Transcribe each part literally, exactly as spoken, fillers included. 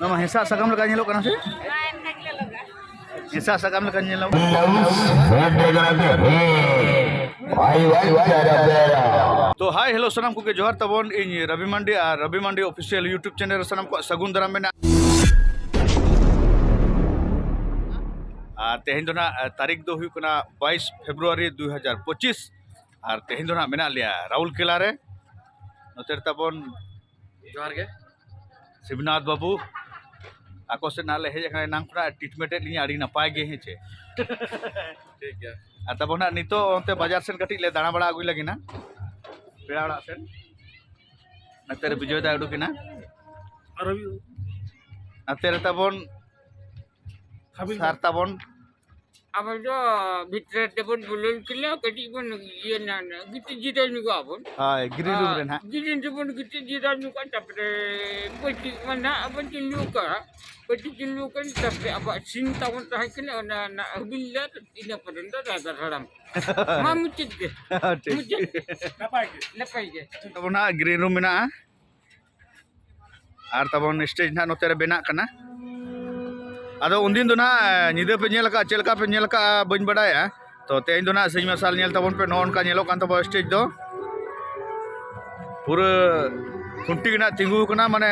ᱱᱚᱣᱟ ᱢᱟ ᱦᱮᱸᱥᱟᱜ ᱥᱟᱠᱟᱢ ᱞᱮᱠᱟ ᱧᱮᱞᱚᱜ ᱠᱟᱱᱟ ᱥᱮ? ᱦᱮᱸ, ᱚᱱᱠᱟ ᱜᱮᱞᱮ ᱞᱟᱜᱟ᱾ ᱦᱮᱸᱥᱟᱜ ᱥᱟᱠᱟᱢ ᱞᱮᱠᱟ ᱧᱮᱞᱚᱜ ᱠᱟᱱᱟ᱾ ᱛᱚ ᱦᱟᱭ ᱦᱮᱞᱳ ᱥᱟᱱᱟᱢ ᱠᱚᱜᱮ ᱡᱚᱦᱟᱨ ᱛᱟᱵᱚᱱ, ᱤᱧ ᱨᱚᱵᱤ ᱢᱟᱱᱰᱤ ᱟᱨ ᱨᱚᱵᱤ ᱢᱟᱱᱰᱤ ᱚᱯᱷᱤᱥᱤᱭᱟᱞ YouTube ᱪᱮᱱᱮᱞ ᱨᱮ ᱥᱟᱱᱟᱢ ᱠᱚᱣᱟᱜ ᱥᱟᱹᱜᱩᱱ ᱫᱟᱨᱟᱢ ᱢᱮᱱᱟᱜᱼᱟ᱾ ᱟᱨ ᱛᱮᱦᱮᱧ ᱫᱚ ᱱᱟᱜ, ᱮ, ᱛᱟᱹᱨᱤᱠᱷ ᱫᱚ ᱦᱩᱭᱩᱜ ᱠᱟᱱᱟ ᱵᱟᱭᱤᱥ ᱯᱷᱮᱵᱽᱨᱩᱣᱟᱨᱤ ᱫᱩ ᱦᱟᱡᱟᱨ ᱯᱚᱸᱪᱤᱥ᱾ ᱟᱨ ᱛᱮᱦᱮᱧ ᱫᱚ ᱱᱟᱜ ᱢᱮᱱᱟᱜ ᱞᱮᱭᱟ ᱨᱟᱦᱩᱞ ᱠᱮᱞᱟ ᱨᱮ᱾ ᱱᱚᱛᱮ ᱨᱮ ᱛᱟᱵᱚᱱ ᱡᱚᱦᱟᱨ ᱜᱮ᱾ ᱥᱤᱵᱱᱟᱛᱷ ᱵᱟᱹᱵᱩ, ᱟᱠᱚ ᱥᱮᱫ ᱱᱟᱜ ᱞᱮ ᱦᱮᱡ ᱟᱠᱟᱱᱟ, ᱮᱱᱟᱝ ᱠᱷᱚᱱᱟᱜ ᱴᱨᱤᱴᱢᱮᱱᱴ ᱮᱫ ᱞᱤᱧᱟ ᱟᱹᱰᱤ ᱱᱟᱯᱟᱭ ᱜᱮ, ᱦᱮᱸ ᱪᱮ? ᱴᱷᱤᱠ ᱜᱮᱭᱟ᱾ ᱟᱨ ᱛᱟᱵᱚᱱ ᱱᱟᱜ ᱱᱤᱛᱚᱜ ᱚᱱᱛᱮ ᱵᱟᱡᱟᱨ ᱥᱮᱱ ᱠᱟᱹᱴᱤᱡ ᱞᱮ ᱫᱟᱬᱟ ᱵᱟᱲᱟ ᱟᱹᱜᱩᱭ ᱞᱟᱹᱜᱤᱫ ᱱᱟᱜ, ᱯᱮᱲᱟ ᱚᱲᱟᱜ ᱥᱮᱱ᱾ ᱱᱚᱛᱮ ᱨᱮ ᱵᱤᱡᱚᱭ ᱫᱟ ᱩᱰᱩᱠ ᱮᱱᱟ᱾ ᱟᱨ ᱱᱚᱛᱮ ᱨᱮ ᱛᱟᱵᱚᱱ ᱦᱟᱵᱤᱞ ᱥᱟᱨ ᱛᱟᱵᱚᱱ᱾ ᱟᱵᱚ ᱫᱚ ᱵᱷᱤᱛᱨᱤ ᱛᱮᱵᱚᱱ ᱵᱚᱞᱚᱱ ᱠᱟᱱᱟ, ᱠᱟᱹᱴᱤᱡ ᱵᱚᱱ ᱤᱭᱟᱹ ᱱᱟ-, ᱱᱟ-, ᱜᱤᱛᱤᱡ ᱡᱤᱨᱟᱹᱣ ᱧᱚᱜᱚᱜ ᱟᱵᱚᱱ᱾ ᱦᱳᱭ, ᱜᱨᱤᱱ ᱨᱩᱢ ᱨᱮ ᱱᱟᱦᱟᱜ᱾ ᱜᱨᱤᱱ ᱨᱩᱢ ᱨᱮᱵᱚᱱ ᱜᱤᱛᱤᱡ ᱡᱤᱨᱟᱹᱣ ᱧᱚᱜᱚᱜᱼᱟ, ᱛᱟᱯᱚᱨᱮ ᱵᱟᱹᱴᱤ ᱢᱟ ᱱᱟᱦᱟᱜ ᱵᱚᱱ ᱪᱩᱞᱩ ᱠᱟᱜᱼᱟ, ᱵᱟᱹᱴᱤ ᱪᱩᱞᱩ ᱠᱟᱜᱼᱟ, ᱛᱟᱯᱚᱨᱮ ᱟᱵᱚᱣᱟᱜ ᱥᱤᱢ ᱛᱟᱵᱚᱱ ᱛᱟᱦᱮᱸ ᱠᱟᱱᱟ, ᱚᱱᱟ, ᱚᱱᱟ ᱦᱩᱵᱤᱞ ᱞᱮ, ᱤᱱᱟᱹ ᱯᱚᱨᱮ ᱫᱚ ᱨᱟᱭᱵᱟᱨ ᱦᱟᱲᱟᱢ᱾ ᱢᱟ ᱢᱩᱪᱟᱹᱫ ᱜᱮ᱾ ᱴᱷᱤᱠ᱾ ᱢᱩᱪᱟᱹᱫ᱾ ᱱᱟᱯᱟᱭ ᱜᱮ᱾ ᱱᱟᱯᱟᱭ ᱜᱮ᱾ ᱛᱟᱵᱚᱱ ᱱᱟᱦᱟᱜ ᱜᱨᱤᱱ ᱨᱩᱢ ᱢᱮᱱᱟᱜᱼᱟ᱾ ᱟᱨ ᱛᱟᱵᱚᱱ ᱥᱴᱮᱡᱽ ᱱᱟᱦᱟᱜ ᱱᱚᱛᱮ ᱨᱮ ᱵᱮᱱᱟᱜ ᱠᱟᱱᱟ᱾ ᱟᱫᱚ ᱩᱱᱫᱤᱱ ᱫᱚ ᱱᱟᱦᱟᱜ ᱧᱤᱫᱟᱹ ᱯᱮ ᱧᱮᱞ ᱟᱠᱟᱫᱼᱟ, ᱪᱮᱫ ᱞᱮᱠᱟ ᱯᱮ ᱧᱮᱞ ᱟᱠᱟᱫᱼᱟ ᱵᱟᱹᱧ ᱵᱟᱰᱟᱭᱟ᱾ ᱛᱚ ᱛᱮᱦᱮᱧ ᱫᱚ ᱱᱟᱦᱟᱜ ᱥᱤᱧ ᱢᱟᱨᱥᱟᱞ ᱧᱮᱞ ᱛᱟᱵᱚᱱ ᱯᱮ, ᱱᱚᱜᱼᱚ ᱱᱚᱝᱠᱟ ᱧᱮᱞᱚᱜ ᱠᱟᱱ ᱛᱟᱵᱚᱱᱟ ᱥᱴᱮᱡᱽ ᱫᱚ᱾ ᱯᱩᱨᱟᱹ ᱠᱷᱩᱱᱴᱤ ᱜᱮ ᱱᱟᱦᱟᱜ ᱛᱤᱸᱜᱩ ᱟᱠᱟᱱᱟ, ᱢᱟᱱᱮ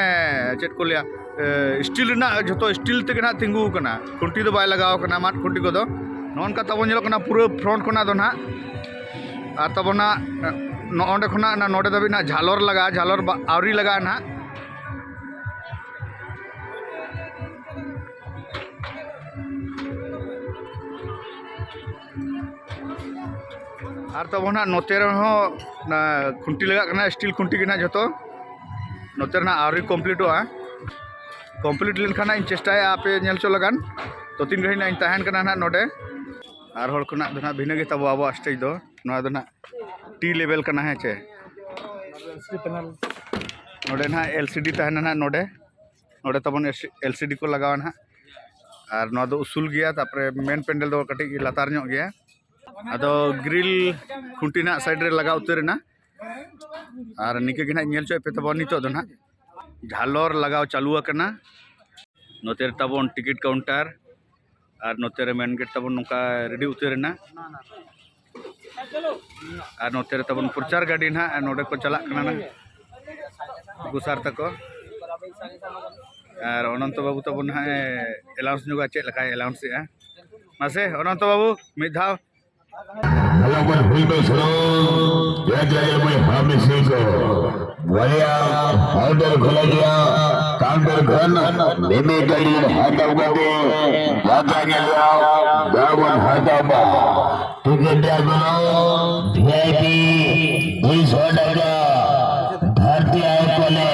ᱪᱮᱫ ᱠᱚ ᱞᱟᱹᱭᱟ, ᱮ, ᱥᱴᱤᱞ ᱨᱮᱱᱟᱜ, ᱡᱷᱚᱛᱚ ᱥᱴᱤᱞ ᱛᱮᱜᱮ ᱱᱟᱦᱟᱜ ᱛᱤᱸᱜᱩ ᱟᱠᱟᱱᱟ᱾ ᱠᱷᱩᱱᱴᱤ ᱫᱚ ᱵᱟᱭ ᱞᱟᱜᱟᱣ ᱟᱠᱟᱱᱟ, ᱢᱟᱫ ᱠᱷᱩᱱᱴᱤ ᱠᱚᱫᱚ᱾ ᱱᱚᱜᱼᱚ ᱱᱚᱝᱠᱟ ᱛᱟᱵᱚᱱ ᱧᱮᱞᱚᱜ ᱠᱟᱱᱟ ᱯᱩᱨᱟᱹ ᱯᱷᱨᱚᱱᱴ ᱠᱷᱚᱱᱟᱜ ᱫᱚ ᱱᱟᱦᱟᱜ᱾ ᱟᱨ ᱛᱟᱵᱚᱱ ᱱᱟᱦᱟᱜ ᱱᱚᱜᱼᱚ ᱱᱚᱸᱰᱮ ᱠᱷᱚᱱᱟᱜ ᱱᱚᱸᱰᱮ ᱫᱷᱟᱹᱵᱤᱡ ᱱᱟᱦᱟᱜ ᱡᱷᱟᱞᱚᱨ ᱞᱟᱜᱟᱜᱼᱟ, ᱡᱷᱟᱞᱚᱨ ᱵᱟ-, ᱟᱹᱣᱨᱤ ᱞᱟᱜᱟᱜᱼᱟ ᱱᱟᱦᱟᱜ᱾ ᱟᱨ ᱛᱟᱵᱚᱱ ᱦᱟᱸᱜ ᱱᱚᱛᱮ ᱨᱮᱦᱚᱸ ᱚᱱᱟ ᱠᱷᱩᱱᱴᱤ ᱞᱟᱜᱟᱜ ᱠᱟᱱᱟ, ᱥᱴᱤᱞ ᱠᱷᱩᱱᱴᱤ ᱜᱮ ᱱᱟᱦᱟᱜ ᱡᱷᱚᱛᱚ᱾ ᱱᱚᱛᱮ ᱨᱮᱱᱟᱜ ᱟᱹᱣᱨᱤ ᱠᱚᱢᱯᱞᱤᱴᱚᱜᱼᱟ᱾ ᱠᱚᱢᱯᱞᱤᱴ ᱞᱮᱱᱠᱷᱟᱱ ᱦᱟᱸᱜ ᱤᱧ ᱪᱮᱥᱴᱟᱭᱟ ᱟᱯᱮ ᱧᱮᱞ ᱦᱚᱪᱚ ᱞᱟᱜᱟᱱ᱾ ᱛᱚ ᱛᱤᱱ ᱜᱷᱟᱹᱲᱤᱡ ᱱᱟᱦᱟᱜ ᱤᱧ ᱛᱟᱦᱮᱱ ᱠᱟᱱᱟ ᱱᱟᱦᱟᱜ ᱱᱚᱰᱮ᱾ ᱟᱨ ᱦᱚᱲ ᱠᱷᱚᱱᱟᱜ ᱫᱚ ᱱᱟᱦᱟᱜ ᱵᱷᱤᱱᱟᱹ ᱜᱮ ᱛᱟᱵᱚ ᱟᱵᱚᱣᱟᱜ ᱥᱴᱮᱡᱽ ᱫᱚ᱾ ᱱᱚᱣᱟ ᱫᱚ ᱱᱟᱦᱟᱜ ᱴᱤ ᱞᱮᱵᱮᱞ ᱠᱟᱱᱟ, ᱦᱮᱸ ᱪᱮ? ᱱᱚᱰᱮ ᱱᱟᱦᱟᱜ ᱮᱞ ᱥᱤ ᱰᱤ ᱛᱟᱦᱮᱱᱟ ᱱᱟᱦᱟᱜ ᱱᱚᱰᱮ᱾ ᱱᱚᱰᱮ ᱛᱟᱵᱚᱱ ᱮᱞ ᱥᱤ ᱰᱤ ᱠᱚ ᱞᱟᱜᱟᱣᱟ ᱱᱟᱦᱟᱜ᱾ ᱟᱨ ᱱᱚᱣᱟ ᱫᱚ ᱩᱥᱩᱞ ᱜᱮᱭᱟ, ᱛᱟᱨᱯᱚᱨᱮ ᱢᱮᱱ ᱯᱮᱱᱰᱮᱞ ᱫᱚ ᱠᱟᱹᱴᱤᱡ ᱞᱟᱛᱟᱨ ᱧᱚᱜ ᱜᱮᱭᱟ᱾ ᱟᱫᱚ ᱜᱨᱤᱞ ᱠᱷᱩᱱᱴᱤ ᱱᱟᱦᱟᱜ ᱥᱟᱭᱤᱰ ᱨᱮ ᱞᱟᱜᱟᱣ ᱩᱛᱟᱹᱨ ᱮᱱᱟ᱾ ᱟᱨ ᱱᱤᱝᱠᱟᱹ ᱜᱮ ᱱᱟᱦᱟᱜ ᱧᱮᱞ ᱦᱚᱪᱚᱭᱮᱫ ᱯᱮ ᱛᱟᱵᱚᱱ ᱱᱤᱛᱚᱜ ᱫᱚ ᱱᱟᱦᱟᱜ᱾ ᱡᱷᱟᱞᱚᱨ ᱞᱟᱜᱟᱣ ᱪᱟᱹᱞᱩ ᱟᱠᱟᱱᱟ᱾ ᱱᱚᱛᱮ ᱨᱮ ᱛᱟᱵᱚᱱ ᱴᱤᱠᱤᱴ ᱠᱟᱣᱩᱱᱴᱟᱨ ᱟᱨ ᱱᱚᱛᱮ ᱨᱮ ᱢᱮᱱ ᱜᱮᱴ ᱛᱟᱵᱚᱱ ᱱᱚᱝᱠᱟ ᱨᱮᱰᱤ ᱩᱛᱟᱹᱨ ᱮᱱᱟ᱾ ᱟᱨ ᱱᱚᱛᱮ ᱨᱮ ᱛᱟᱵᱚᱱ ᱯᱨᱚᱪᱟᱨ ᱜᱟᱹᱰᱤ ᱱᱟᱦᱟᱜ ᱱᱚᱰᱮ ᱠᱚ ᱪᱟᱞᱟᱜ ᱠᱟᱱᱟ ᱱᱟᱦᱟᱜ, ᱜᱩᱥᱟᱨ ᱛᱟᱠᱚ᱾ ᱟᱨ ᱚᱱᱚᱱᱛᱚ ᱵᱟᱹᱵᱩ ᱛᱟᱵᱚᱱ ᱱᱟᱦᱟᱜ ᱮ ᱮᱞᱟᱣᱩᱱᱥ ᱧᱚᱜᱟ, ᱪᱮᱫ ᱞᱮᱠᱟᱭ ᱮᱞᱟᱣᱩᱱᱥ ᱮᱜᱼᱟ᱾ ᱢᱟᱥᱮ ᱚᱱᱚᱱᱛᱚ ᱵᱟᱹᱵᱩ, ᱢᱤᱫ ᱫᱷᱟᱣ᱾ ᱦᱟᱞᱚ ᱵᱚᱱ ᱦᱩᱭ ᱵᱚᱱ ᱥᱟᱱᱟᱢ ᱡᱟᱭ ᱡᱟᱭ ᱵᱚᱱ ᱦᱟᱢᱮ ᱥᱮ ᱠᱚ ᱵᱚᱞᱮ ᱦᱟᱣᱰᱟᱨ ᱠᱷᱚᱞᱟ ᱜᱮᱭᱟ, ᱠᱟᱣᱩᱱᱴᱟᱨ ᱠᱷᱚᱱ ᱢᱤᱢᱤ ᱜᱟᱹᱰᱤ ᱦᱟᱛᱟᱣ ᱠᱟᱛᱮ ᱡᱟᱛᱨᱟ ᱧᱮᱞ ᱨᱮᱭᱟᱜ ᱫᱟᱣ ᱵᱚᱱ ᱦᱟᱛᱟᱣ ᱢᱟ᱾ ᱴᱤᱠᱤᱴ ᱨᱮᱭᱟᱜ ᱜᱚᱱᱚᱝ ᱵᱷᱤ ᱟᱭ ᱯᱤ ᱫᱩᱭᱥᱚ ᱴᱟᱠᱟ, ᱫᱷᱟᱹᱨᱛᱤ ᱟᱭ ᱠᱚᱞᱮ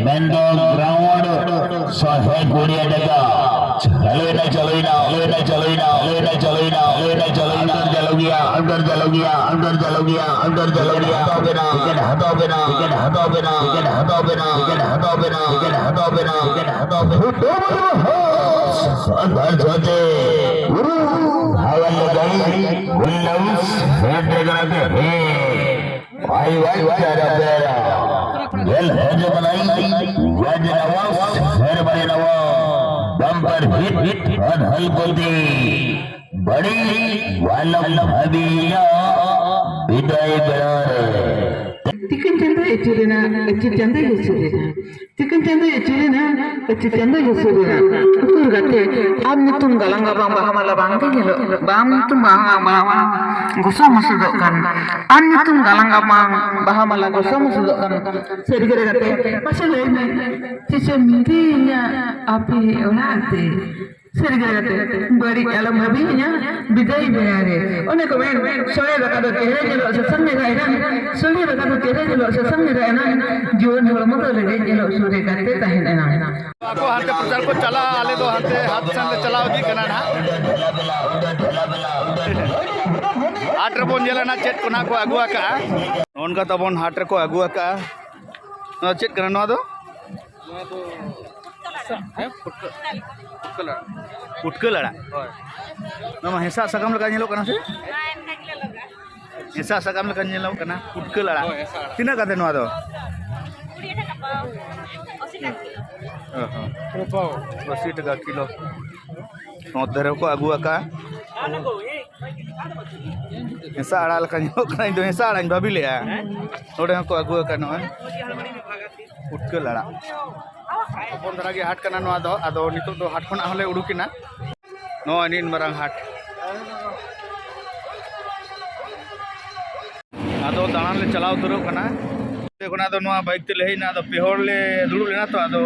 ᱢᱮᱱᱫᱚ ᱜᱨᱟᱣᱩᱱᱰ ᱥᱚᱦᱮ ᱠᱩᱲᱤ ᱴᱟᱠᱟ᱾ ᱪᱟᱞᱩᱭᱱᱟ, ᱪᱟᱞᱩᱭᱱᱟ, ᱪᱟᱞᱩᱭᱱᱟ, ᱪᱟᱞᱩᱭᱱᱟ, ᱪᱟᱞᱩᱭᱱᱟ, ᱪᱟᱞᱩᱭᱱᱟ, ᱪᱟᱞᱩᱭᱱᱟ᱾ ᱟᱱᱰᱟᱨ ᱪᱟᱞᱩ ᱜᱮᱭᱟ, ᱟᱱᱰᱟᱨ ᱪᱟᱞᱩ ᱜᱮᱭᱟ, ᱟᱱᱰᱟᱨ ᱪᱟᱞᱩ ᱜᱮᱭᱟ, ᱟᱱᱰᱟᱨ ᱪᱟᱞᱩ ᱜᱮᱭᱟ᱾ ᱴᱤᱠᱤᱴ ᱦᱟᱛᱟᱣ ᱵᱮᱱᱟ, ᱴᱤᱠᱤᱴ ᱦᱟᱛᱟᱣ ᱵᱮᱱᱟ, ᱴᱤᱠᱤᱴ ᱦᱟᱛᱟᱣ ᱵᱮᱱᱟ, ᱴᱤᱠᱤᱴ ᱦᱟᱛᱟᱣ ᱵᱮᱱᱟ, ᱴᱤᱠᱤᱴ ᱦᱟᱛᱟᱣ ᱵᱮᱱᱟ, ᱴᱤᱠᱤᱴ ᱦᱟᱛᱟᱣ ᱵᱮᱱᱟ, ᱴᱤᱠᱤᱴ ᱦᱟᱛᱟᱣ ᱵᱮᱱᱟ, ᱴᱤᱠᱤᱴ ᱦᱟᱛᱟᱣ ᱵᱮᱱᱟ᱾ ᱟᱱᱰᱟᱨ ᱪᱟᱞᱩ ᱜᱮᱭᱟ, ᱟᱱᱰᱟᱨ ᱪᱟᱞᱩ ᱜᱮᱭᱟ, ᱟᱱᱰᱟᱨ ᱪᱟᱞᱩ ᱜᱮᱭᱟ᱾ ᱵᱷᱟᱭ ᱵᱷᱟᱭ ᱪᱟᱨᱟ ᱯᱮᱨᱟ᱾ ᱧᱮᱞ ᱦᱚᱸ ᱡᱚᱢᱟᱱᱟᱭ, ᱭᱟᱡᱽ ᱱᱟᱣᱟ, ᱥᱮᱨ ᱵᱟᱲᱮ ᱱᱟᱣᱟ, ᱵᱟᱢᱯᱟᱨ ᱦᱤᱴ, ᱦᱤᱴ, ᱦᱤᱴ, ᱦᱟᱱ ᱦᱟᱞ ᱠᱚᱛᱮ, ᱵᱟᱲᱮ ᱣᱟᱞᱚᱢ ᱵᱷᱟᱵᱤᱭᱟ, ᱵᱤᱫᱟᱭ ᱵᱮᱲᱟ ᱨᱮ᱾ ᱛᱤᱠᱤᱱ ᱪᱟᱸᱫᱚᱭ ᱟᱹᱪᱩᱨᱮᱱᱟ, ᱟᱹᱪᱩᱨ ᱪᱟᱸᱫᱚᱭ ᱦᱟᱹᱥᱩᱨᱮᱱᱟ᱾ ᱛᱤᱠᱤᱱ ᱪᱟᱸᱫᱚᱭ ᱟᱹᱪᱩᱨᱮᱱᱟ, ᱟᱹᱪᱩᱨ ᱪᱟᱸᱫᱚᱭ ᱦᱟᱹᱥᱩᱨᱮᱱᱟ᱾ ᱩᱠᱩᱨ ᱜᱟᱛᱮ, ᱟᱢ ᱧᱩᱛᱩᱢ ᱜᱟᱞᱟᱝ ᱜᱟᱵᱟᱝ ᱵᱟᱦᱟ ᱢᱟᱞᱟ ᱵᱟᱝ ᱜᱮ ᱧᱮᱞᱚᱜ, ᱵᱟᱢ ᱧᱩᱛᱩᱢ ᱵᱟᱦᱟ ᱢᱟᱞᱟ ᱵᱟᱝ ᱜᱚᱥᱚ ᱢᱚᱥᱚᱫᱚᱜ ᱠᱟᱱ᱾ ᱟᱢ ᱧᱩᱛᱩᱢ ᱜᱟᱞᱟᱝ ᱜᱟᱵᱟᱝ ᱵᱟᱦᱟ ᱢᱟᱞᱟ ᱜᱚᱥᱚ ᱢᱚᱥᱚᱫᱚᱜ ᱠᱟᱱ᱾ ᱥᱟᱹᱨᱤ ᱜᱮ ᱜᱟᱛᱮ, ᱢᱟᱥᱮ ᱞᱟᱹᱭ ᱢᱮ, ᱛᱤᱥᱮᱢ ᱤᱫᱤᱭᱤᱧᱟ ᱟᱯᱮ ᱚᱲᱟᱜ ᱛᱮ? ᱥᱟᱹᱨᱤ ᱜᱮ ᱜᱟᱛᱮ, ᱵᱟᱹᱲᱤᱡ ᱟᱞᱚᱢ ᱵᱷᱟᱹᱵᱤᱭᱤᱧᱟ, ᱵᱤᱫᱟᱹᱭ ᱵᱮᱲᱟ ᱨᱮ᱾ ᱚᱱᱮ ᱠᱚ ᱢᱮᱱ, ᱥᱚᱲᱮ ᱫᱟᱠᱟ ᱫᱚ ᱪᱮᱦᱨᱟ ᱧᱮᱞᱚᱜ ᱥᱟᱥᱟᱝ ᱢᱮᱫ ᱨᱮ ᱮᱱᱟᱝ, ᱥᱚᱲᱮ ᱫᱟᱠᱟ ᱫᱚ ᱪᱮᱦᱨᱟ ᱧᱮᱞᱚᱜ ᱥᱟᱥᱟᱝ ᱢᱮᱫ ᱨᱮ ᱮᱱᱟᱝ, ᱡᱩᱣᱟᱹᱱ ᱦᱚᱲᱢᱚ ᱫᱚ ᱨᱮᱸᱜᱮᱡ ᱧᱮᱞᱚᱜ ᱥᱩᱨ ᱨᱮ ᱜᱟᱛᱮ ᱛᱟᱦᱮᱱ ᱮᱱᱟᱝ᱾ ᱟᱠᱚ ᱦᱟᱱᱛᱮ ᱯᱨᱚᱪᱟᱨ ᱠᱚ ᱪᱟᱞᱟᱜᱼᱟ, ᱟᱞᱮ ᱫᱚ ᱦᱟᱱᱛᱮ ᱦᱟᱴ ᱥᱮᱱ ᱞᱮ ᱪᱟᱞᱟᱣ ᱤᱫᱤᱜ ᱠᱟᱱᱟ ᱱᱟᱦᱟᱜ᱾ ᱦᱟᱴ ᱨᱮᱵᱚᱱ ᱧᱮᱞᱟ ᱱᱟᱦᱟᱜ ᱪᱮᱫ ᱠᱚ ᱱᱟᱦᱟᱜ ᱠᱚ ᱟᱹᱜᱩ ᱟᱠᱟᱜᱼᱟ᱾ ᱱᱚᱜᱼᱚ ᱱᱚᱝᱠᱟ ᱛᱟᱵᱚᱱ ᱦᱟᱴ ᱨᱮᱠᱚ ᱟᱹᱜᱩ ᱟᱠᱟᱜᱼᱟ᱾ ᱱᱚᱣᱟ ᱪᱮᱫ ᱠᱟᱱᱟ ᱱᱚᱣᱟ ᱫᱚ? ᱦᱮᱸ, ᱯᱩᱴᱠᱟᱹ, ᱯᱩᱴᱠᱟᱹ ᱞᱟᱲᱟ᱾ ᱯᱩᱴᱠᱟᱹ ᱞᱟᱲᱟ? ᱦᱳᱭ᱾ ᱱᱚᱣᱟ ᱢᱟ ᱦᱮᱸᱥᱟᱜ ᱥᱟᱠᱟᱢ ᱞᱮᱠᱟ ᱧᱮᱞᱚᱜ ᱠᱟᱱᱟ ᱥᱮ? ᱦᱮᱸᱥᱟᱜ ᱥᱟᱠᱟᱢ ᱞᱮᱠᱟ ᱧᱮᱞᱚᱜ ᱠᱟᱱᱟ, ᱯᱩᱴᱠᱟᱹ ᱞᱟᱲᱟ᱾ ᱦᱳᱭ, ᱦᱮᱸᱥᱟᱜ ᱟᱲᱟᱜ᱾ ᱛᱤᱱᱟᱹᱜ ᱠᱟᱛᱮ ᱱᱚᱣᱟ ᱫᱚ? ᱠᱩᱲᱤ ᱴᱟᱠᱟ ᱯᱟᱣ, ᱟᱥᱤ ᱴᱟᱠᱟ ᱠᱤᱞᱳ᱾ ᱚ ᱦᱚᱸ᱾ ᱟᱥᱤ ᱴᱟᱠᱟ ᱠᱤᱞᱳ᱾ ᱱᱚᱛᱮ ᱨᱮᱦᱚᱸ ᱠᱚ ᱟᱹᱜᱩ ᱟᱠᱟᱫᱼᱟ᱾ ᱦᱮᱸᱥᱟᱜ ᱟᱲᱟᱜ ᱞᱮᱠᱟ ᱧᱮᱞᱚᱜ ᱠᱟᱱᱟ, ᱤᱧ ᱫᱚ ᱦᱮᱸᱥᱟᱜ ᱟᱲᱟᱜ ᱤᱧ ᱵᱷᱟᱵᱤ ᱞᱮᱫᱼᱟ᱾ ᱱᱚᱰᱮ ᱦᱚᱸᱠᱚ ᱟᱹᱜᱩ ᱟᱠᱟᱫ ᱱᱚᱜᱼᱚᱭ ᱯᱩᱴᱠᱟᱹ ᱟᱲᱟᱜ᱾ ᱦᱚᱯᱚᱱ ᱫᱷᱟᱨᱟ ᱜᱮ ᱦᱟᱴ ᱠᱟᱱᱟ ᱱᱚᱣᱟ ᱫᱚ, ᱟᱫᱚ ᱱᱤᱛᱚᱜ ᱫᱚ ᱦᱟᱴ ᱠᱷᱚᱱᱟᱜ ᱦᱚᱸᱞᱮ ᱩᱰᱩᱠᱮᱱᱟ᱾ ᱱᱚᱜᱼᱚᱭ ᱱᱤᱱ ᱢᱟᱨᱟᱝ ᱦᱟᱴ᱾ ᱟᱫᱚ ᱫᱟᱬᱟᱱ ᱞᱮ ᱪᱟᱞᱟᱣ ᱩᱛᱟᱹᱨᱚᱜ ᱠᱟᱱᱟ᱾ ᱚᱸᱰᱮ ᱠᱷᱚᱱᱟᱜ ᱫᱚ ᱱᱚᱣᱟ ᱵᱟᱭᱤᱠ ᱛᱮᱞᱮ ᱦᱮᱡ ᱮᱱᱟ, ᱟᱫᱚ ᱯᱮ ᱦᱚᱲ ᱞᱮ ᱫᱩᱲᱩᱵ ᱞᱮᱱᱟ ᱛᱚ, ᱟᱫᱚ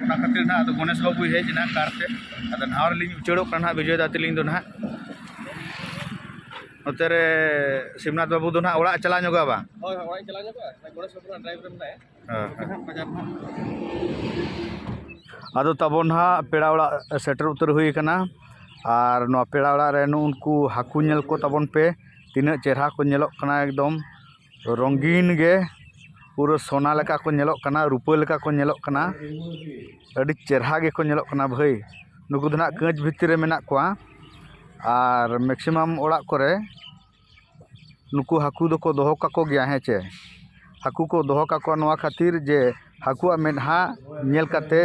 ᱚᱱᱟ ᱠᱷᱟᱹᱛᱤᱨ ᱱᱟᱦᱟᱜ ᱟᱫᱚ ᱜᱚᱱᱮᱥ ᱵᱟᱹᱵᱩᱭ ᱦᱮᱡ ᱮᱱᱟ ᱠᱟᱨ ᱛᱮ᱾ ᱟᱫᱚ ᱱᱟᱣᱟ ᱨᱮᱞᱤᱧ ᱩᱪᱟᱹᱲᱚᱜ ᱠᱟᱱᱟ ᱱᱟᱦᱟᱜ ᱵᱤᱡᱚᱭ ᱫᱟ ᱛᱟᱹᱞᱤᱧ ᱫᱚ ᱱᱟᱦᱟᱜ᱾ ᱱᱚᱛᱮ ᱨᱮ ᱥᱤᱵᱱᱟᱛᱷ ᱵᱟᱹᱵᱩ ᱫᱚ ᱱᱟᱦᱟᱜ ᱚᱲᱟᱜ ᱪᱟᱞᱟᱣ ᱧᱚᱜᱚᱜᱼᱟ ᱵᱟᱝ? ᱦᱳᱭ, ᱦᱳᱭ, ᱚᱲᱟᱜ ᱤᱧ ᱪᱟᱞᱟᱣ ᱧᱚᱜᱚᱜᱼᱟ᱾ ᱜᱚᱱᱮᱥ ᱵᱟᱹᱵᱩ ᱱᱟᱦᱟᱜ ᱰᱨᱟᱭᱤᱵᱷ ᱨᱮ ᱢᱮᱱᱟᱭᱟ᱾ ᱦᱮᱸ, ᱦᱮᱸ᱾ ᱵᱟᱡᱟᱨ ᱱᱟᱦᱟᱜ᱾ ᱟᱫᱚ ᱛᱟᱵᱚᱱ ᱱᱟᱦᱟᱜ ᱯᱮᱲᱟ ᱚᱲᱟᱜ ᱥᱮᱴᱮᱨ ᱩᱛᱟᱹᱨ ᱦᱩᱭ ᱟᱠᱟᱱᱟ᱾ ᱟᱨ ᱱᱚᱣᱟ ᱯᱮᱲᱟ ᱚᱲᱟᱜ ᱨᱮ ᱱᱩᱜᱼᱩ ᱱᱩᱠᱩ ᱦᱟᱹᱠᱩ ᱧᱮᱞ ᱠᱚ ᱛᱟᱵᱚᱱ ᱯᱮ, ᱛᱤᱱᱟᱹᱜ ᱪᱮᱨᱦᱟ ᱠᱚ ᱧᱮᱞᱚᱜ ᱠᱟᱱᱟ, ᱮᱠᱫᱚᱢ ᱨᱚᱝᱜᱤᱱ ᱜᱮ, ᱯᱩᱨᱟᱹ ᱥᱳᱱᱟ ᱞᱮᱠᱟ ᱠᱚ ᱧᱮᱞᱚᱜ ᱠᱟᱱᱟ, ᱨᱩᱯᱟᱹ ᱞᱮᱠᱟ ᱠᱚ ᱧᱮᱞᱚᱜ ᱠᱟᱱᱟ᱾ ᱟᱹᱰᱤ ᱪᱮᱨᱦᱟ ᱜᱮᱠᱚ ᱧᱮᱞᱚᱜ ᱠᱟᱱᱟ ᱵᱷᱟᱹᱭ᱾ ᱱᱩᱠᱩ ᱫᱚ ᱱᱟᱦᱟᱜ ᱠᱟᱹᱪ ᱵᱷᱤᱛᱤᱨ ᱨᱮ ᱢᱮᱱᱟᱜ ᱠᱚᱣᱟ᱾ ᱟᱨ ᱢᱮᱠᱥᱤᱢᱟᱢ ᱚᱲᱟᱜ ᱠᱚᱨᱮ ᱱᱩᱠᱩ ᱦᱟᱹᱠᱩ ᱫᱚᱠᱚ ᱫᱚᱦᱚ ᱠᱟᱠᱚ ᱜᱮᱭᱟ, ᱦᱮᱸ ᱪᱮ? ᱦᱟᱹᱠᱩ ᱠᱚ ᱫᱚᱦᱚ ᱠᱟᱠᱚᱣᱟ ᱱᱚᱣᱟ ᱠᱷᱟᱹᱛᱤᱨ ᱡᱮ ᱦᱟᱹᱠᱩᱣᱟᱜ ᱢᱮᱫᱦᱟ ᱧᱮᱞ ᱠᱟᱛᱮ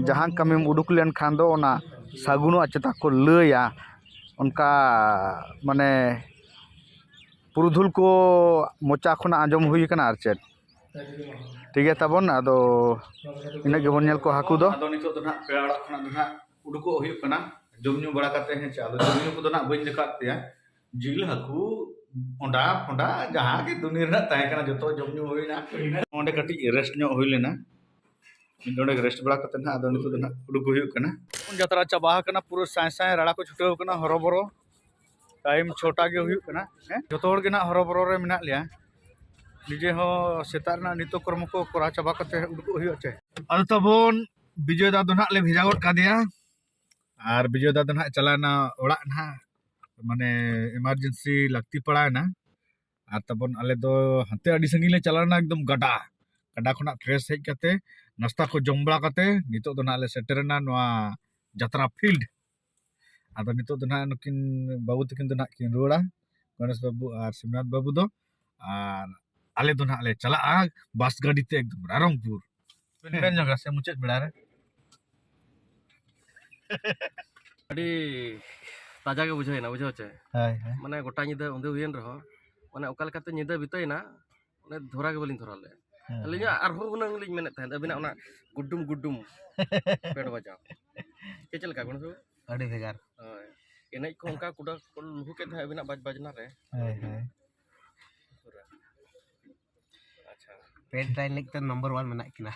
ᱡᱟᱦᱟᱸ ᱠᱟᱹᱢᱤᱢ ᱩᱰᱩᱠ ᱞᱮᱱᱠᱷᱟᱱ ᱫᱚ ᱚᱱᱟ ᱥᱟᱹᱜᱩᱱᱚᱜᱼᱟ ᱪᱮᱛᱟ ᱠᱚ ᱞᱟᱹᱭᱟ᱾ ᱚᱱᱠᱟ ᱢᱟᱱᱮ ᱯᱩᱨᱩᱫᱷᱩᱞ ᱠᱚ ᱢᱚᱪᱟ ᱠᱷᱚᱱᱟᱜ ᱟᱸᱡᱚᱢ ᱦᱩᱭ ᱟᱠᱟᱱᱟ ᱟᱨ ᱪᱮᱫ᱾ ᱴᱷᱤᱠ ᱜᱮᱭᱟ ᱛᱟᱵᱚᱱ, ᱟᱫᱚ ᱤᱱᱟᱹᱜ ᱜᱮᱵᱚᱱ ᱧᱮᱞ ᱠᱚᱣᱟ ᱦᱟᱹᱠᱩ ᱫᱚ᱾ ᱟᱫᱚ ᱱᱤᱛᱚᱜ ᱫᱚ ᱱᱟᱦᱟᱜ ᱯᱮᱲᱟ ᱚᱲᱟᱜ ᱠᱷᱚᱱᱟᱜ ᱫᱚ ᱱᱟᱦᱟᱜ ᱩᱰᱩᱠᱚᱜ ᱦᱩᱭᱩᱜ ᱠᱟᱱᱟ, ᱡᱚᱢ ᱧᱩ ᱵᱟᱲᱟ ᱠᱟᱛᱮ, ᱦᱮᱸ ᱪᱮ? ᱟᱫᱚ ᱡᱚᱢ ᱧᱩ ᱠᱚᱫᱚ ᱱᱟᱦᱟᱜ ᱵᱟᱹᱧ ᱫᱮᱠᱷᱟᱣᱟᱫ ᱯᱮᱭᱟ᱾ ᱡᱤᱞ, ᱦᱟᱹᱠᱩ, ᱚᱸᱰᱟ ᱯᱷᱚᱸᱰᱟ ᱡᱟᱦᱟᱸ ᱜᱮ ᱫᱩᱱᱤᱭᱟᱹ ᱨᱮᱱᱟᱜ ᱛᱟᱦᱮᱸ ᱠᱟᱱᱟ, ᱡᱚᱛᱚ ᱡᱚᱢ ᱧᱩ ᱦᱩᱭᱱᱟ᱾ ᱚᱸᱰᱮ ᱠᱟᱹᱴᱤᱡ ᱨᱮᱥᱴ ᱧᱚᱜ ᱦᱩᱭ ᱞᱮᱱᱟ᱾ ᱱᱚᱸᱰᱮ ᱜᱮ ᱨᱮᱥᱴ ᱵᱟᱲᱟ ᱠᱟᱛᱮ ᱱᱟᱦᱟᱜ ᱟᱫᱚ ᱱᱤᱛᱚᱜ ᱫᱚ ᱱᱟᱦᱟᱜ ᱩᱰᱩᱠ ᱦᱩᱭᱩᱜ ᱠᱟᱱᱟ᱾ ᱡᱟᱛᱨᱟ ᱪᱟᱵᱟ ᱟᱠᱟᱱᱟ, ᱯᱩᱨᱟᱹ ᱥᱟᱸᱭ ᱥᱟᱸᱭ ᱨᱟᱲᱟ ᱠᱚ ᱪᱷᱩᱴᱟᱹᱣ ᱟᱠᱟᱱᱟ, ᱦᱚᱨᱚᱵᱚᱨᱚ᱾ ᱴᱟᱭᱤᱢ ᱪᱷᱚᱴᱟ ᱜᱮ ᱦᱩᱭᱩᱜ ᱠᱟᱱᱟ᱾ ᱦᱮᱸ, ᱡᱚᱛᱚ ᱦᱚᱲ ᱜᱮ ᱱᱟᱦᱟᱜ ᱦᱚᱨᱚᱵᱚᱨᱚ ᱨᱮ ᱢᱮᱱᱟᱜ ᱞᱮᱭᱟ᱾ ᱱᱤᱡᱮ ᱦᱚᱸ ᱥᱮᱛᱟᱜ ᱨᱮᱱᱟᱜ ᱱᱤᱛᱚ ᱠᱚᱨᱢᱚ ᱠᱚ ᱠᱚᱨᱟᱣ ᱪᱟᱵᱟ ᱠᱟᱛᱮ ᱩᱰᱩᱠᱚᱜ ᱦᱩᱭᱩᱜᱼᱟ ᱪᱮ᱾ ᱟᱫᱚ ᱛᱟᱵᱚᱱ ᱵᱤᱡᱚᱭ ᱫᱟ ᱫᱚ ᱱᱟᱦᱟᱜ ᱞᱮ ᱵᱷᱮᱡᱟ ᱜᱚᱫ ᱠᱟᱫᱮᱭᱟ᱾ ᱟᱨ ᱵᱤᱡᱚᱭ ᱫᱟ ᱫᱚ ᱱᱟᱦᱟᱜ ᱪᱟᱞᱟᱣᱱᱟ ᱚᱲᱟᱜ ᱱᱟᱦᱟᱜ, ᱢᱟᱱᱮ ᱮᱢᱟᱨᱡᱮᱱᱥᱤ ᱞᱟᱹᱠᱛᱤ ᱯᱟᱲᱟᱣᱮᱱᱟ᱾ ᱟᱨ ᱛᱟᱵᱚᱱ ᱟᱞᱮ ᱫᱚ ᱦᱟᱱᱛᱮ ᱟᱹᱰᱤ ᱥᱟᱺᱜᱤᱧ ᱞᱮ ᱪᱟᱞᱟᱣ ᱞᱮᱱᱟ, ᱮᱠᱫᱚᱢ ᱜᱟᱰᱟ, ᱜᱟᱰᱟ ᱠᱷᱚᱱᱟᱜ ᱯᱷᱨᱮᱥ ᱦᱮᱡ ᱠᱟᱛᱮ ᱱᱟᱥᱛᱟ ᱠᱚ ᱡᱚᱢ ᱵᱟᱲᱟ ᱠᱟᱛᱮ ᱱᱤᱛᱚᱜ ᱫᱚ ᱱᱟᱦᱟᱜ ᱞᱮ ᱥᱮᱴᱮᱨᱮᱱᱟ ᱱᱚᱣᱟ ᱡᱟᱛᱨᱟ ᱯᱷᱤᱞᱰ᱾ ᱟᱫᱚ ᱱᱤᱛᱚᱜ ᱫᱚ ᱱᱟᱦᱟᱜ ᱱᱩᱠᱤᱱ ᱵᱟᱹᱵᱩ ᱛᱟᱹᱠᱤᱱ ᱫᱚ ᱱᱟᱦᱟᱜ ᱠᱤᱱ ᱨᱩᱣᱟᱹᱲᱟ, ᱜᱚᱱᱮᱥ ᱵᱟᱹᱵᱩ ᱟᱨ ᱥᱤᱵᱱᱟᱛᱷ ᱵᱟᱹᱵᱩ ᱫᱚ᱾ ᱟᱨ ᱟᱞᱮ ᱫᱚ ᱱᱟᱦᱟᱜ ᱞᱮ ᱪᱟᱞᱟᱜᱼᱟ ᱵᱟᱥ ᱜᱟᱹᱰᱤ ᱛᱮ ᱮᱠᱫᱚᱢ ᱨᱟᱭᱨᱚᱝᱯᱩᱨ᱾ ᱵᱮᱱ ᱢᱮᱱ ᱧᱚᱜᱟ ᱥᱮ ᱢᱩᱪᱟᱹᱫ ᱵᱮᱲᱟ ᱨᱮ? ᱟᱹᱰᱤ ᱛᱟᱡᱟ ᱜᱮ ᱵᱩᱡᱷᱟᱹᱣ ᱮᱱᱟ, ᱵᱩᱡᱷᱟᱹᱣ ᱪᱮ? ᱦᱳᱭ, ᱦᱳᱭ᱾ ᱢᱟᱱᱮ ᱜᱚᱴᱟ ᱧᱤᱫᱟᱹ ᱩᱸᱫᱷᱟᱹ ᱦᱩᱭᱮᱱ ᱨᱮᱦᱚᱸ, ᱢᱟᱱᱮ ᱚᱠᱟ ᱞᱮᱠᱟᱛᱮ ᱧᱤᱫᱟᱹ ᱵᱤᱛᱟᱹᱭᱮᱱᱟ, ᱢᱟᱱᱮ ᱫᱷᱚᱨᱟ ᱜᱮ ᱵᱟᱹᱞᱤᱧ ᱫᱷᱚᱨᱟ ᱞᱮᱫᱼᱟ᱾ ᱦᱮᱸ᱾ ᱟᱹᱞᱤᱧᱟᱜ ᱟᱨᱦᱚᱸ ᱦᱩᱱᱟᱹᱝ ᱞᱤᱧ ᱢᱮᱱᱮᱫ ᱛᱟᱦᱮᱸᱫ, ᱟᱹᱵᱤᱱᱟᱜ ᱚᱱᱟ ᱜᱩᱰᱩᱢ ᱜᱩᱰᱩᱢ ᱯᱮᱴ ᱵᱟᱡᱟᱣ᱾ ᱪᱮᱫ ᱪᱮᱫ ᱞᱮᱠᱟ ᱜᱚᱱᱚᱝ ᱥᱩ? ᱟᱹᱰᱤ ᱵᱷᱮᱜᱟᱨ᱾ ᱦᱳᱭ᱾ ᱮᱱᱮᱡ ᱠᱚ ᱚᱱᱠᱟ ᱠᱩᱰᱟᱹ ᱠᱚ ᱞᱩᱦᱩ ᱠᱮᱫ ᱛᱟᱦᱮᱸᱫ ᱟᱹᱵᱤᱱᱟᱜ ᱵᱟᱡᱽ ᱵᱟᱡᱽᱱᱟ ᱨᱮ᱾ ᱦᱳᱭ, ᱦᱳᱭ᱾ ᱯᱩᱨᱟᱹ᱾ ᱟᱪᱪᱷᱟ᱾ ᱯᱮᱴ ᱰᱨᱟᱭ ᱞᱟᱹᱜᱤᱫ ᱛᱮ ᱱᱟᱢᱵᱟᱨ ᱚᱣᱟᱱ ᱢᱮᱱᱟᱜ ᱠᱤᱱᱟ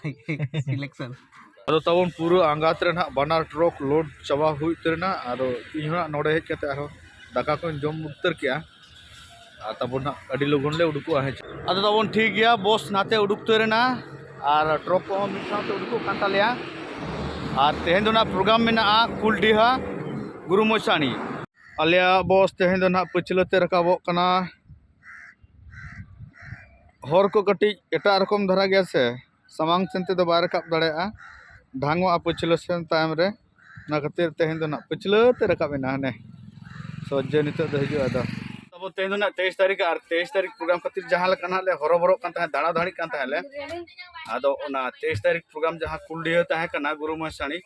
ᱥᱤᱞᱮᱠᱥᱚᱱ᱾ ᱟᱫᱚ ᱛᱟᱵᱚᱱ ᱯᱩᱨᱟᱹ ᱟᱸᱜᱟᱛ ᱨᱮ ᱱᱟᱦᱟᱜ ᱵᱟᱱᱟᱨ ᱴᱨᱚᱠ ᱞᱳᱰ ᱪᱟᱵᱟ ᱦᱩᱭ ᱩᱛᱟᱹᱨ ᱮᱱᱟ᱾ ᱟᱫᱚ ᱤᱧ ᱦᱚᱸ ᱱᱟᱦᱟᱜ ᱱᱚᱰᱮ ᱦᱮᱡ ᱠᱟᱛᱮ ᱟᱨᱦᱚᱸ ᱫᱟᱠᱟ ᱠᱚᱧ ᱡᱚᱢ ᱩᱛᱟᱹᱨ ᱠᱮᱜᱼᱟ᱾ ᱟᱨ ᱛᱟᱵᱚᱱ ᱱᱟᱦᱟᱜ ᱟᱹᱰᱤ ᱞᱚᱜᱚᱱ ᱞᱮ ᱩᱰᱩᱠᱚᱜᱼᱟ᱾ ᱦᱮᱸ, ᱟᱫᱚ ᱛᱟᱵᱚᱱ ᱴᱷᱤᱠ ᱜᱮᱭᱟ, ᱵᱚᱥ ᱱᱟᱛᱮ ᱩᱰᱩᱠ ᱩᱛᱟᱹᱨ ᱮᱱᱟ ᱟᱨ ᱴᱨᱚᱠ ᱠᱚᱦᱚᱸ ᱢᱤᱫ ᱥᱟᱶᱛᱮ ᱩᱰᱩᱠᱚᱜ ᱠᱟᱱ ᱛᱟᱞᱮᱭᱟ᱾ ᱟᱨ ᱛᱮᱦᱮᱧ ᱫᱚ ᱱᱟᱦᱟᱜ ᱯᱨᱳᱜᱨᱟᱢ ᱢᱮᱱᱟᱜᱼᱟ ᱠᱩᱞᱰᱤᱦᱟ ᱜᱩᱨᱩ ᱢᱚᱭᱥᱟᱱᱤ᱾ ᱟᱞᱮᱭᱟᱜ ᱵᱚᱥ ᱛᱮᱦᱮᱧ ᱫᱚ ᱱᱟᱦᱟᱜ ᱯᱟᱹᱪᱷᱞᱟᱹ ᱛᱮ ᱨᱟᱠᱟᱵᱚᱜ ᱠᱟᱱᱟ᱾ ᱦᱚᱨ ᱠᱚ ᱠᱟᱹᱴᱤᱡ ᱮᱴᱟᱜ ᱨᱚᱠᱚᱢ ᱫᱷᱟᱨᱟ ᱜᱮᱭᱟ ᱥᱮ, ᱥᱟᱢᱟᱝ ᱥᱮᱱ ᱛᱮᱫᱚ ᱵᱟᱭ ᱨᱟᱠᱟᱵ ᱫᱟᱲᱮᱭᱟᱜᱼᱟ, ᱰᱷᱟᱝᱚᱜᱼᱟ ᱯᱟᱹᱪᱷᱞᱟᱹ ᱥᱮᱱ ᱛᱟᱭᱚᱢ ᱨᱮ᱾ ᱚᱱᱟ ᱠᱷᱟᱹᱛᱤᱨ ᱛᱮᱦᱮᱧ ᱫᱚ ᱱᱟᱜ ᱯᱟᱹᱪᱷᱞᱟᱹ ᱛᱮ ᱨᱟᱠᱟᱵ ᱮᱱᱟ ᱦᱟᱱᱮ ᱥᱚᱡᱡᱮ ᱱᱤᱛᱚᱜ ᱫᱚ ᱦᱤᱡᱩᱜᱼᱟ ᱟᱫᱚ᱾ ᱟᱵᱚ ᱛᱮᱦᱮᱧ ᱫᱚ ᱱᱟᱜ ᱛᱮᱭᱤᱥ ᱛᱟᱹᱨᱤᱠᱷ, ᱟᱨ ᱛᱮᱭᱤᱥ ᱛᱟᱹᱨᱤᱠᱷ ᱯᱨᱳᱜᱨᱟᱢ ᱠᱷᱟᱹᱛᱤᱨ ᱡᱟᱦᱟᱸ ᱞᱮᱠᱟ ᱱᱟᱜ ᱞᱮ ᱦᱚᱨᱚᱵᱚᱨᱚᱜ ᱠᱟᱱ ᱛᱟᱦᱮᱸᱫ, ᱫᱟᱬᱟ ᱫᱟᱹᱲᱤᱜ ᱠᱟᱱ ᱛᱟᱦᱮᱸᱫ ᱞᱮ, ᱟᱫᱚ ᱚᱱᱟ ᱛᱮᱭᱤᱥ ᱛᱟᱹᱨᱤᱠᱷ ᱯᱨᱳᱜᱨᱟᱢ ᱡᱟᱦᱟᱸ ᱠᱩᱞᱰᱤᱦᱟᱹ ᱛᱟᱦᱮᱸ ᱠᱟᱱᱟ ᱜᱩᱨᱩ ᱢᱚᱦᱮᱥᱟᱬᱤ,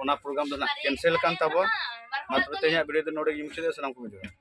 ᱚᱱᱟ ᱯᱨᱳᱜᱨᱟᱢ ᱫᱚ ᱱᱟᱜ ᱠᱮᱱᱥᱮᱞ ᱟᱠᱟᱱ ᱛᱟᱵᱚᱱᱟ᱾ ᱢᱟ ᱛᱚᱵᱮ ᱛᱮᱦᱮᱧᱟᱜ ᱵᱷᱤᱰᱤᱭᱳ ᱫᱚ ᱱᱚᱰᱮ ᱜᱮᱧ ᱢᱩᱪᱟᱹᱫᱮᱜᱼᱟ᱾ ᱥᱟᱱᱟᱢ ᱠᱚ ᱡᱚᱦᱟᱨ᱾